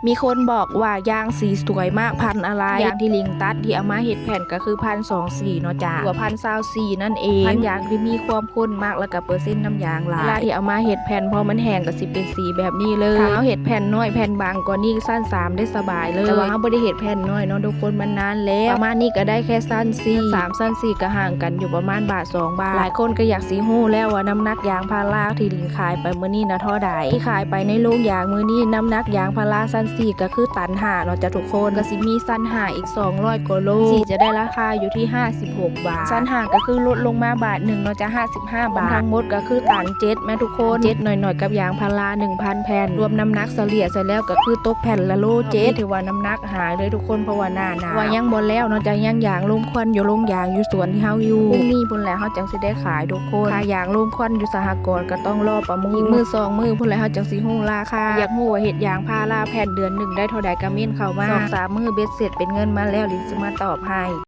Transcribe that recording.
ມີຄົນບອກວ່າຢາງສີສວຍມາກ ພັນອະໄລ? ຢາງທີ່ລິງຕັດທີ່ເອົາມາເຮັດແຜ່ນກໍຄືພັນຊາວສີ່ເນາະຈ້າ ຫຼືວ່າພັນຊາວສີ່ນັ້ນເອງ. ພັນຢາງທີ່ມີຄວາມ ຂ້ນມັກ ແລ້ວກໍເປີເຊັນນ້ຳຢາງຫຼາຍ. ເວລາທີ່ເອົາມາເຮັດແຜ່ນ ພໍມັນແຫ້ງກໍຊິເປັນສີແບບນີ້ເລີຍ. ຖ້າເຮົາເຮັດແຜ່ນນ້ອຍແຜ່ນບາງກວ່ານີ້ ຊັ້ນສາມໄດ້ສະບາຍເລີຍ. ແຕ່ວ່າເຮົາບໍ່ໄດ້ເຮັດແຜ່ນນ້ອຍເນາະທຸກຄົນ ມັນນານແລ້ວ. ປະມານນີ້ກໍໄດ້ແຄ່ຊັ້ນສີ່ ຊັ້ນສາມ ຊັ້ນສີ່ກໍຫ່າງກັນຢູ່ປະມານບາດສອງບາດ. ຫຼາຍຄົນກໍຢາກຊິຮູ້ແລ້ວວ່ານ້ຳໜັກຢາງພາລາທີ່ລິງຂາຍໄປມື້ນີ້ນະເທົ່າໃດ? ທີ່ຂາຍໄປໃນໂລງຢາງມື້ນີ້ ນ້ຳໜັກຢາງພາລາຊັ້ນສີ່ກໍຄືຕັນຫ້າເນາະຈ້າທຸກຄົນ ກໍຊິມີຊັ້ນຫ້າອີກສອງຮ້ອຍກວ່າໂລ ສີ່ຈະໄດ້ລາຄາຢູ່ທີ່ຫ້າ ສິບຫົກບາດ. ຊັ້ນຫ້າກໍຄືລົດລົງມາບາດໜຶ່ງເນາະຈ້າ ຫ້າສິບຫ້າບາດ. ທັງໝົດກໍຄືຕັນເຈັດແມ່ນທຸກຄົນ ເຈັດໜ້ອຍໆ ກັບຢາງພາລາໜຶ່ງພັນແຜ່ນ ລວມນ້ຳໜັກສະເລ່ຍໃສ່ແລ້ວກໍຄືຕົກແຜ່ນລະໂລເຈັດ ຖືວ່ານ້ຳໜັກຫາຍເລີຍທຸກຄົນ ເພາະວ່າໜາໜາວ. ແຕ່ວ່າຍັງບໍ່ແລ້ວເນາະຈ້າ ຍັງຢາງລົມຄວັນຢູ່ໂລງຢາງຢູ່ສວນທີ່ເຮົາຢູ່. ພຸ່ງນີ້ພຸ້ນແຫຼະເຮົາຈັ່ງຊິໄດ້ຂາຍທຸກຄົນ. ຄ່າຢາງລົມຄວັນຢູ່ສະຫະກອນກໍຕ້ອງລໍປະມູນ ອີກມື້ສອງມື້ພຸ້ນແຫຼະເຮົາຈັ່ງຊິຮູ້ລາຄາ. ຢາກຮູ້ວ່າເຮັດຢາງພາລາແຜ່ນເດືອນໜຶ່ງໄດ້ເທົ່າໃດ ກະເມັ້ນເຂົ້າມາ ສອງສາມມື້ເບັດເສັດເປັນເງິນມາແລ້ວ ລິງຊິມາຕອບໃຫ້.